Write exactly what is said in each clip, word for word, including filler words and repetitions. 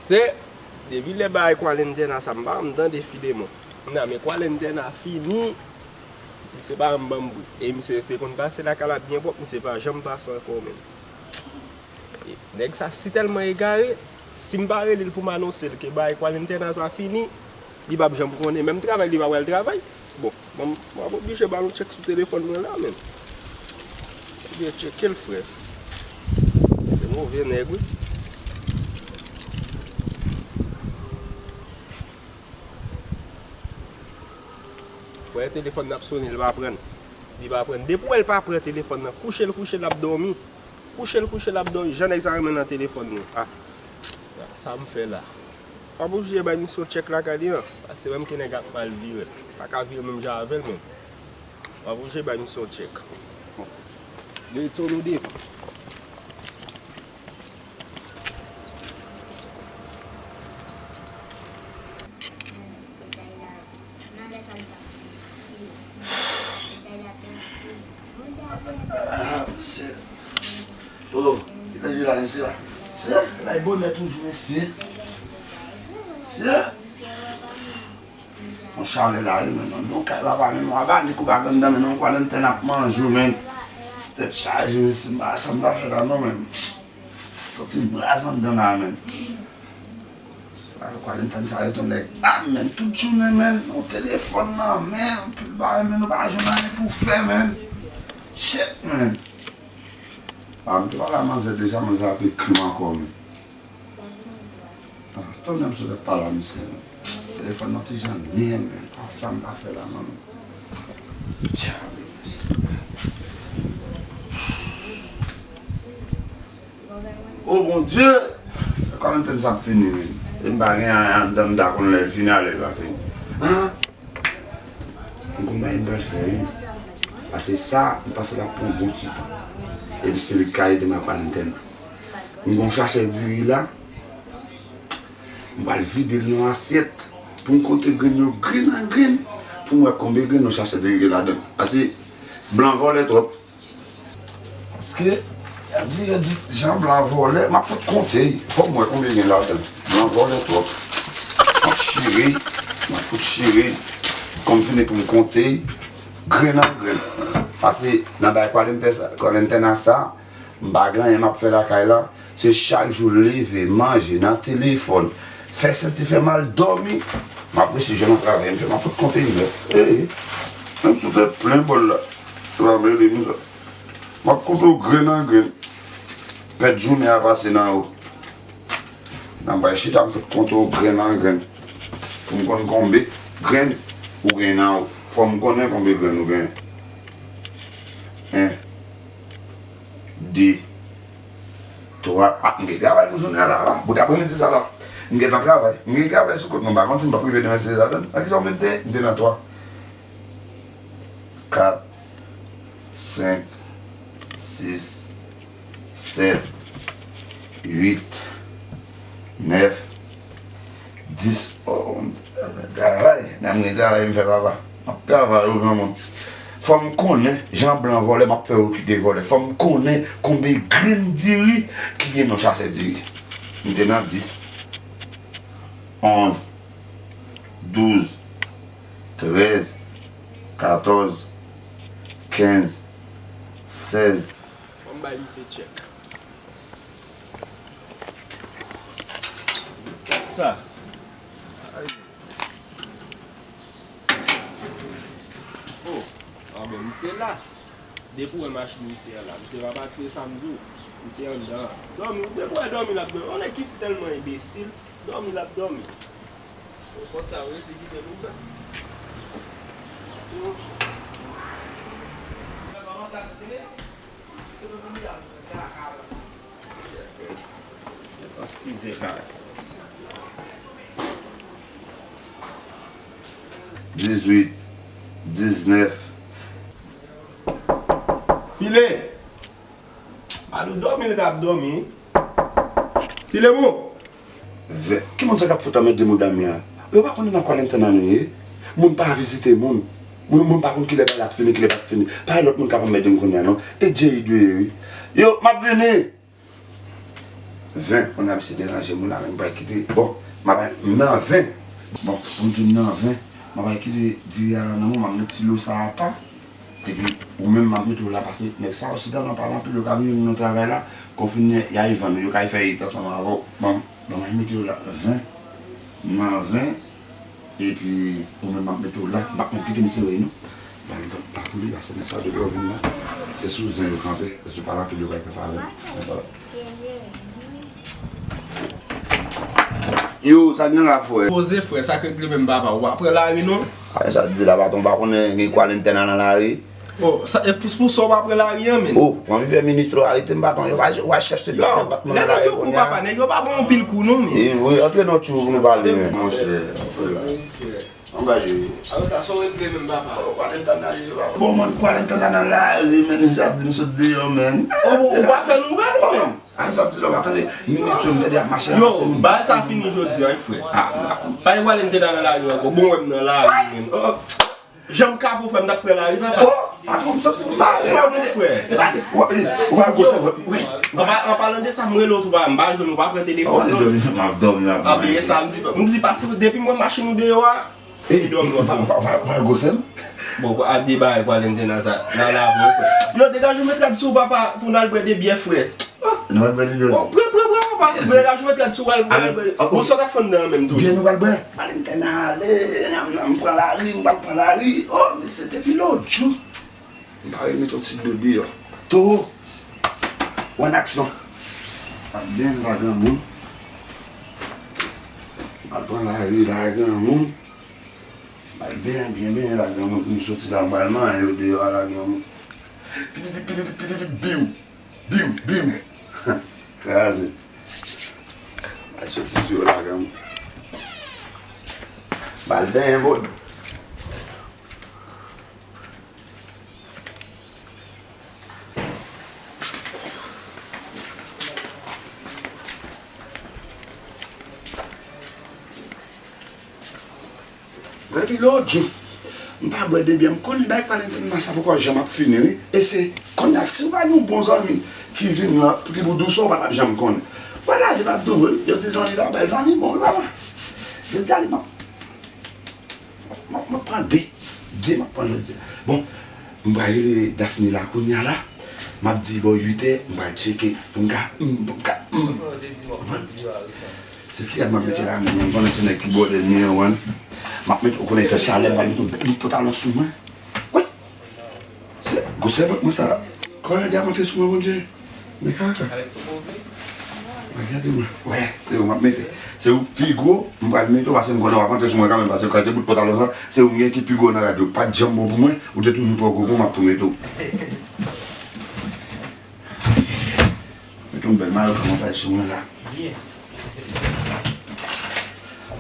Se, depi lè bagay kwalentenn a sa, m pa janm tande Filemon. M nan men kwalentenn a fini, misye pa janm ban m bri. E misye te konn pase lakay la byen pwòp, misye pa janm pase ankò menm. E nèg sa si tèlman egare, si m pa rele l pou m anonse l ke bagay kwalentenn a sa fini, li p ap janm konnen. Menm travay, li pa pral travay. Bon, bon, m ap oblije ba l yon tchèk sou telefòn mwen la, menm. Ebyen, tcheke l, frè. Se move nèg, wi. Frè, telefòn nan ap sonnen, li pa pran. Li pa pran. Depi w wè l pa pran telefòn nan, kouche l kouche, l ap dòmi. Kouche l kouche, l ap dòmi. Jan nèg sa renmen nan telefòn li. Ah, sa m fè la. W ap oblije bay misye yon tchèk lakay li an. Paske menm ke nèg ap mal vire l. Pa ka vire menm jan avè l menm. W ap oblije bay misye yon tchèk. Bon. Lè sa nou devan. Ah, mesye. Oh, ki lè la, mesye la? Mesye, bay bonè toujou, mesye. Mesye. Yon chalè la, wi, men, non, non, kay papa, men, non, aba, li kou pa gandan, men, non, kwalentenn ap manje w, men. Tèt chaje, men, si m pa, sa m ta fè la, non, men. Santi m raz anndan la, men. Kwalentenn sa, yo tou nèg bab, men, tout jounen, men, yon telefòn nan men, anpil bagay, men, nou pa jwenn anyen pou fè, men. Shit, men. Ah, m te pale a manzè deja, manzè ap ekri m ankò, men. Ah, tonnè m sot ap pale a misye, men. Telefòn nan ti jan nen, men. Pa sa m ta fè la, non, men. Djab, mesye. Oh, Bondye! Kwarantenn sa ap fini, men. E m pa gen anyen anndan m ta konn lè l fini a, lè l va fini. Ah! M konn bagay m pral fè, wi. Pase sa, m panse l ap pran yon bon ti tan. Epi se li k ka ede m ak kwarantenn nan. M gon sachè diri la. M pral vide l nan asyèt pou m konte grenn yo grenn an grenn pou m wè konbyen grenn yon sachè diri gen ladan l. Pase blan vòlè twòp. Paske, y a di, y a di, jan blan vòlè, m ap fout konte. Fò m wè konbyen gen ladan. Blan vòlè twòp. M ap chire, m ap fout chire. Kòm fini pou m konte, grenn an grenn. Pase, nan bay kwalentenn sa, kwalentenn a sa, m pa gen anyen m ap fè lakay la. Se chak jou leve, manje, nan telefòn, fè senti fè mal, dòmi. M ap resi jwenn yon travay, m fè, m ap fout konte nèt. Ee, menm si w te plen bòl la. Sa pa mele m sa. M ap konte w grenn an grenn. Pèd jounen a pase nan ou. Nan bay chita m sot konte w grenn an grenn. Pou m konn konbe grenn ou gen nan ou. Fò m konnen konbe grenn ou gen. En, de, twa. Ah, m gen travay pou jounen an la. Bout apremidi sa la. M gentan travay. M gen travay sou kont mwen. M pa konn si m p ap rive demen si Dye ladan. Nan kisa w mete? M te nan twa. Kat, senk, sis, sèt, uit, nèf, dis. Oh, travay, nan mwen travay m fè papa. M ap travay ou granmoun. Fò m konnen jan blan vòlè, m ap fè yo kite vòlè. Fò m konnen konbyen grenn diri ki gen nan chasè diri. M te nan dis, onz, douz, trèz, katòz, kenz, sèz. Ban m bay misye tchèk. Gad sa. Ay. Oh, ah bon, misye la. Depi w wè machin misye a la, misye pa pati, e sa m di w. Misye anndan an. Dòmi, depi w wè dòmi l ap dòmi. Yon nèg ki si tèlman enbesil, dòmi l ap dòmi. Bon, pòt sa yo resi kite l ouvè. An sizè kare. Dizuit, diznèf. File! Alo, dòmi l t ap dòmi. Filemon! Vè, ki moun sa k ap fout anmède madam la? Yo pa konnen nan kwalentenn nan nou ye? Moun pa vizite moun. Moun, moun pa konn kilè bagay la ap fini, kilè pa ap fini. Pa gen lòt moun k ap anmède m kounye a non. E Djeri dwe ye wi. Yo, m ap vini! Ven, kounye a misye deranje m la, men m pral kite. Bon, m ap, m nan ven. Bon, pou m di m nan ven, m ap kite diri a la nan men w, m ap met ti lo sa apa. Epi, ou menm, m ap mete w la, paske nèg sa yo, si ta nan pale anpil, yo ka vin nan travay la, konfine, y a vann ou, yo ka fè it ansanm avè w. Bon, bon, m ap mete w la, ven, m nan ven. Epi, ou menm ap mete w la, m pa konn kite misye rele non. Ba li vant pa pou li, paske nèg sa yo depi yo vin la, se sou zen yo kanpe, e sou pale anpil yo pral kanpe avè m. Yo, sa k gen la, frè? Poze, frè, sa k regle menm, papa? Ou pa pran lari non? A, sa di la, patwon, pa konnen gen kwalentenn nan lari? Oh, sa, e pou, pou sa w pa pran lari an, men. Oh, w anvi fè minis tro arete m, patwon. Yo pa, yo pa chèf se yo pa pran lari yo pou kounye a. Papa, nèg yo pa bon anpil kou non, men. E wi, antre nan tchou pou nou pale, men. Monchè, anba yo. Awe, sa se yon regle menm, papa. Oh, kwalentenn nan ye, papa. Bon, mwen kwalentenn nan lari, men, misye ap di m sot deyò, men. Oh, bon, ou pa fè nouvèl ou menm? A, sa di la, pa tande, minis yo, m tande ap mache la. Yo, bagay sa fini jodi a, wi, frè. Ah, pa gen kwalentenn nan lari ankò. Bon, wè m nan lari, men. Oh, oh. Jan m ka pou fè m t ap pran lari, papa. Oh, patwon, m santi m fache, pa bon, frè. E pa de, ou, ou pa gwo sèvant, wi. An pa, an palan de sa, m rele w tou, papa, m pa jwenn ou, pa pran telefòn non. M ap dòmi, m ap dòmi, m ap manje. A, men sa, m di, m di pase, depi m wè machin ou deyò a, li dòmi lòt jou. Ou pa, ou pa, ou pa gwo sè m? Bon, a de bagay kwalentenn nan sa, nan lavi, frè. Yo, degaje w, mèt gad sou papa, pou n al bwè de byè, frè. Nou al bwè de byè. Bon, pran, pran, pran, papa. Degaje w, mèt gad sou pral, pral bwè. Bon, sa w t ap fè anndan an menm tou? Byen nou pral bwè. Kwalentenn ale, m, m pran lari, m pral pran lari. Oh, men se depi lòt jou. M pa renmen soti dlo deyò. Towo, w an aksyon. Al byen la granmoun. Al pran lari la granmoun. Al byen, byen, byen la granmoun pou m soti la, m pral manyen yo deyò a la granmoun. Pititi, pititi, pititi, biw, biw, biw. Kraze. Al soti sou yo la granmoun. M al benyen vòd. Depi lòt jou, m pa bwè de byè, m konnen bagay kwalentenn nan sa poko janm ap fini, wi. E se kounye a, si w pa gen yon bon zanmi ki vin la, ki pou di w sa w pa t ap janm konnen. Wè la, je pa t ouvri, yo di zanmi la, bay zanmi bon la. Yo di zanmi, non. M ap, m ap pran de. De m ap pran jodi a. Bon, m pral rele Daphne la kounye a la. M ap di bò uit è, m pral tcheke. Pou m ka, mm, pou m ka, mm. Se ki rad m ap mete la menm? M konnen se nèg ki bòdè m ye, wi. M ap mete, ou konnen fè chalè, m pral mete yon bèl bout pantalon sou mwen. Wi. Se gwo sèvant mwen sa. Kòrèg ap antre sou mwen, Bondye. Men kaka. Gade mwen. Wè, se ou m ap mete. Se ou pi gwo, m pral mete ou, paske m konnen w ap antre sou mwen kanmenm, paske kalite bout pantalon sa, se ou m gen ki pi gwo nan rad yo. Pa t janm bon pou mwen, ou te toujou twò gwo pou mwen, m ap tou mete ou. Mete yon bèl mayo kòman fè sou mwen la. Byen.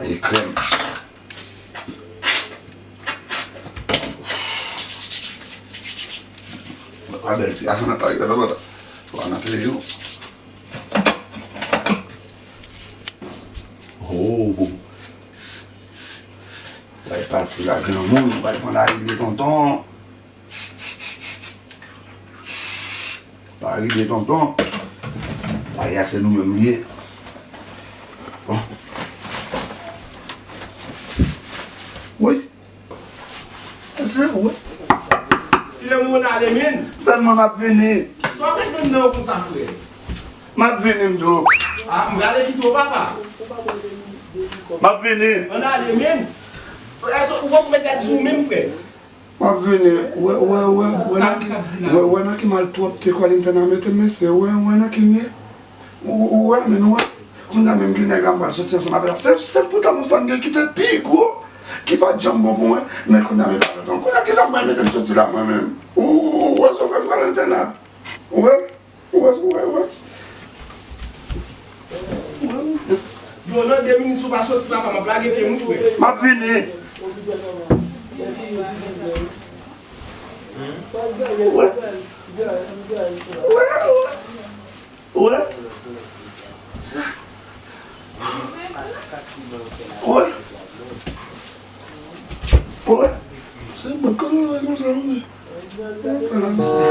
Ay, krèm. Wa bèl fi, asan nan pale, gade, gade. Wa nan pale yo. Oh. Bay pati la, granmoun, bay pran lari de tonton. Pa rive tonton. Lari a se nou menm li ye. Bon. Wi. Se ou wi. Filemon, ale men. Tèlman m ap vini. Sa w ap jwenn nan konsa, frè? M ap vini, m di w. Ah, m prale kite w, papa. M ap vini. Ann ale men. Èske ou poko mèt gad sou ou menm, frè? M ap vini. Wè, wè, wè, wè nan ki, wè, wè nan ki malpwòpte Kwalintan nan mete m, mesye. Wè, wè nan ki m ye. Ou, ou wè, men nou wè. Kounye a menm gen nèg la m pral soti ansanm avè l la. Se sèl pantalon sa m gen ki te pi gwo, ki pa t janm bon pou mwen. Men kounye a men pa lòt ankò. Kounye a kisa m pral mete m soti la mwen menm? Ou, ou, ou wè sa w fè m Kwalintan la? Ou wè? Ou wè, ou wè, ou wè. Yo, nan de minit si w pa soti, papa, m ap lage pye m, wi, frè. M ap vini. Ou wè? Ou wè? Ou wè? Ou wè? Ou wè? Se bòt kolore konsa, wi. Ou fè la, mesye.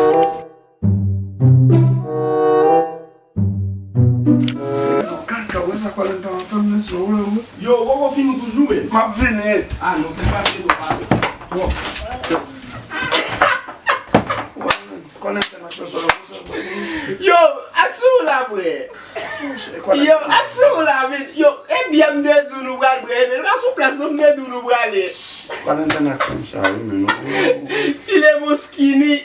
Wè sa Kolentan ap fè m nan sou ou la, wi. Yo, ou poko fini toujou, men. M ap vini. Ah non, se pase nou pale. Bon. Kolentan ap fè solo konsa. Yo, ak sou ou la, frè. Yo, ak sou ou la, men. Yo, e byen m te di w nou pral bwè, men nou pa sou plas, non, m te di w nou prale. Kolentan ap fè m sa, wi, men nou. Filemon Skinny.